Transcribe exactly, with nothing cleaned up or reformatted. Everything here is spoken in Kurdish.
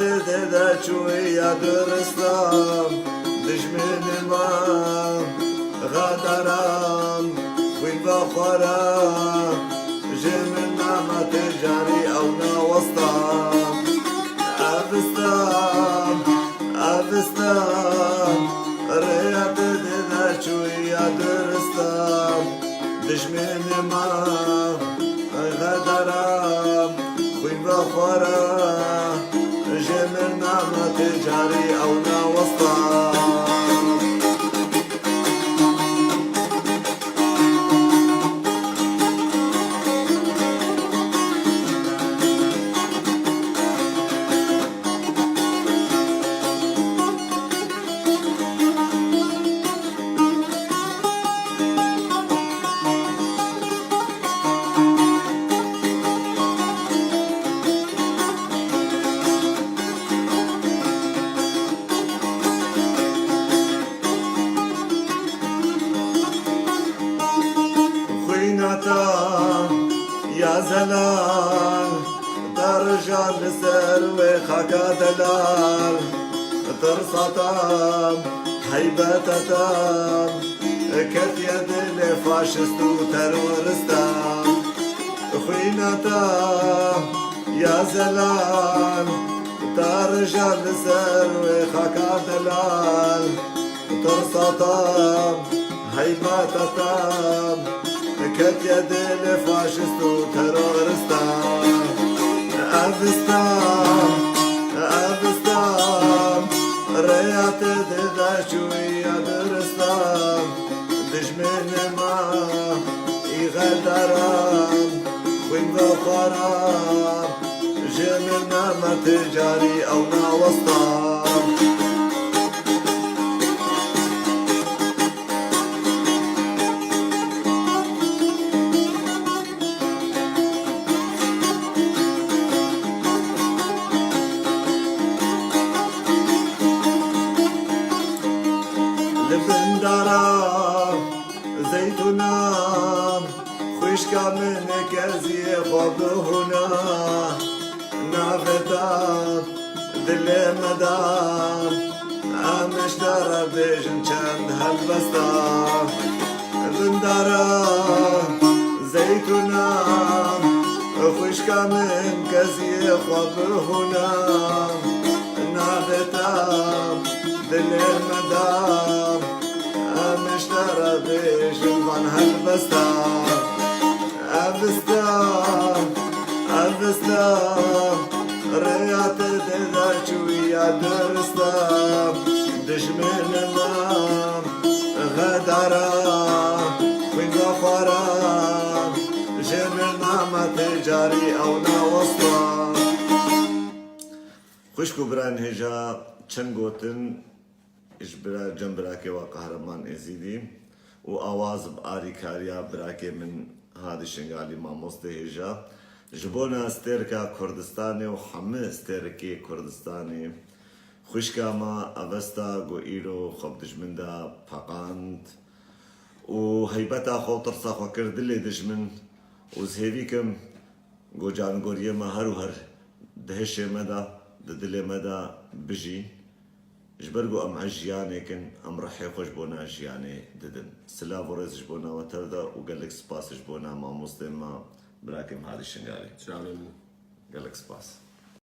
Dede çûya diristan, dijminê me xedaran, xwîn ve xwara, ji min nama tê carî ew nawestan. Evistan, evistan, rêya te dede çûya diristan, dijminê me xedaran. Xwîn ve xwara, ji min nama tê carî ew nawestan. Xwîna te ya zelal, te rija li ser wê xaka delal. Tirsa te, heybeta te, ketiye dilê faşist û terorista. Xwîna te ya zelal, te rija li ser wê xaka delal. Tirsa te, heybeta te, ketiye dilê faşist û terorista. Evistan, evistan, rêya te dide çûya diristan. Dijminê me î xedaran, xwîn ve xwaran, ji min nama tê carî ew nawestan. Li bin dara zeytûna, xwişka min keziyê xwe bihûna. Navê te dilê me de, em ji te re bêjin çend helbesta. Bin dara zeytûna, xwişka min keziyê xwe bihûna. Navê te dilê me de, em ji te re bêjin van helbesta. Evistan, evistan, rêya te dide çûya diristan. Dijminê me xedara, xwîn ve xwara, ji min nama tê carî ew nawestan. Xwişk û birayên hêja, çend gotin ji bira, cem birakê we Qehreman Êzîdî û awaz bi arîkariya birakê min Hadî Şingalî, mamostê hêja. Ji bona stêrka Kurdistanê û hemî stêrkê Kurdistanê, xwişka me Avesta ku îro xwe bi dijmin de peqand û heybeta xwe û tirsa xwe kir dilê dijmin û ez hêvî kim ku carngoriyê me her û her di hişê me de, di dilê me de bijî. Ji ber ku em, em jiyanek in, em rihê xwe ji bona jiyanê didin. Silav û rêz ji bona we tev de û gelek spas ji bona mamostê me, birakê me Hadî Şingalî. Çavê min. Gelek spas.